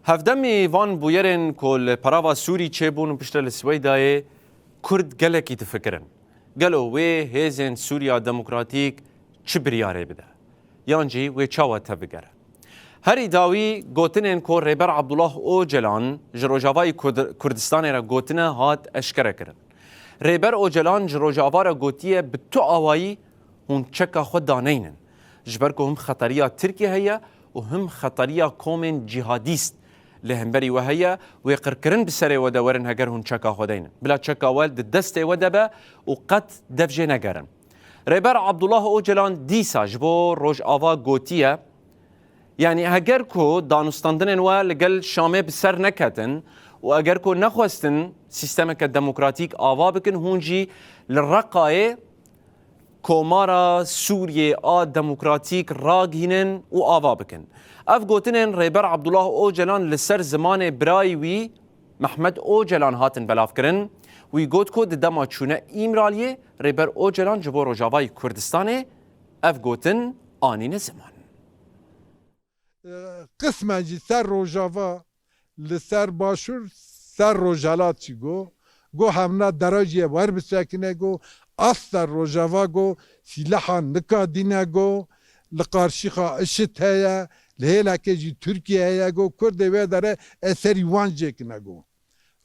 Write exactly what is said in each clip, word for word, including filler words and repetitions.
Hevdemî van bûyerên ku li perava Sûrî çêbûn û piştre li Swêdayê Kurd gelekî difikirin. Gelo wê hêzên Sûriya Demokratîk çi biryarê bide? Yan jî wê çawa tevbigere? Herî dawî gotinên ku Rêber Abdullah Ocalan ji Rojavayî Kurd-, Kurdistanê re gotine hat eşkere kirin. Rêber Ocalan ji Rojava re gotiye bi tu awayî hûn çeka xwe daneynin. Ji ber ku him xeteriya Tirkiyê heye û him xeteriya komên cîhadîst li hemberî we heye, wê qirkirin bi serê we de werin heger hûn çeka xwe deynin. Bila çeka we di destê we de be û qet dev jê negerin. Rêber Abdullah Ocalan dîsa ji bo Rojava gotiye, yanî heger ku danûstandinên we li gel Şamê bi ser neketin û eger ku nexwestin sîstemeke demokratîk ava bikin, hûn jî li Reqayê Komara Sûriyê a Demokratîk ragihînin û ava bikin. Ev gotinên Rêber Abdullah Ocalan li ser zimanê birayî wî Mehmet Ocalan hatin belavkirin. Wî got ku di dema çûne Îmraliyê Rêber Ocalan ji bo Rojavayî Kurdistanê ev gotin anîne ziman. Qismen jî ser Rojava, li ser Başûr, ser Rojhelat jî got. Got hemna dera jî ye wer bisekine got. Asta Rojava got, sîleha nika dîne got. Li qarşîxa IŞİD heye, li hêlekê jî Tirkiye heye got. Kurdê wê derê eserî wan jêkine got.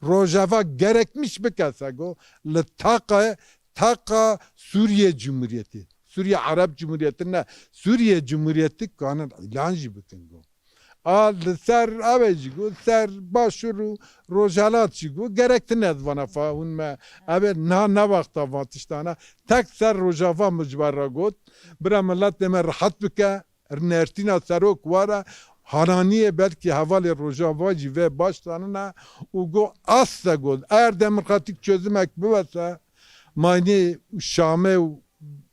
Rojava gerekmiş bike se got. Li taqa, taqa Sûriye Cumhuriyeti. Sûriye Ereb Cumhuriyeti ne. Sûriye Cumhuriyeti kanin îlan jî bikin got. A li ser ev ê jî got, ser Başûr û Rojhelat jî got, gerek tine ez vana fa hûn me. Ev ê niha ne wexta van tiştana. Tek ser Rojava min ji we re got. Bira miletê me rehet bike. Nertîna serok were. Hananiyê belkî hevalê Rojava jî vê baş zanine. Û got, aste got, eğer demokratîk çözümek bibe se, Maynê û Şamê û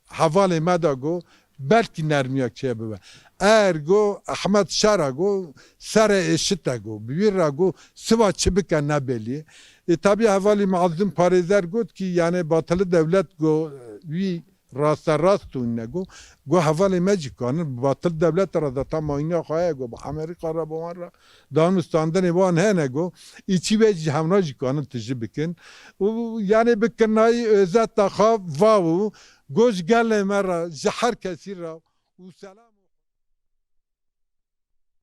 hevalê me de got, belkî nermiyek çêbibe. Eger got, Ehmed Şera got, serê êşite got, bi wî re got, siva çi bike nebelî. Ê, tabî hevalî Mazlûm Parêzer got ki, yanî batili dewlet got, wî rasterast tûnine got. Got, hevalê me jî kanin, bi batil dewlet re zeta mayniya xwe heye got, bi Amerîka re, bi wan re, danûstandinê wan hene got. Îçî wê jî hemra jî kanin tijî bikin. Û yanî bi kirnayî özeta xwe va û got ji gelê me re, ji her kesî re û selam.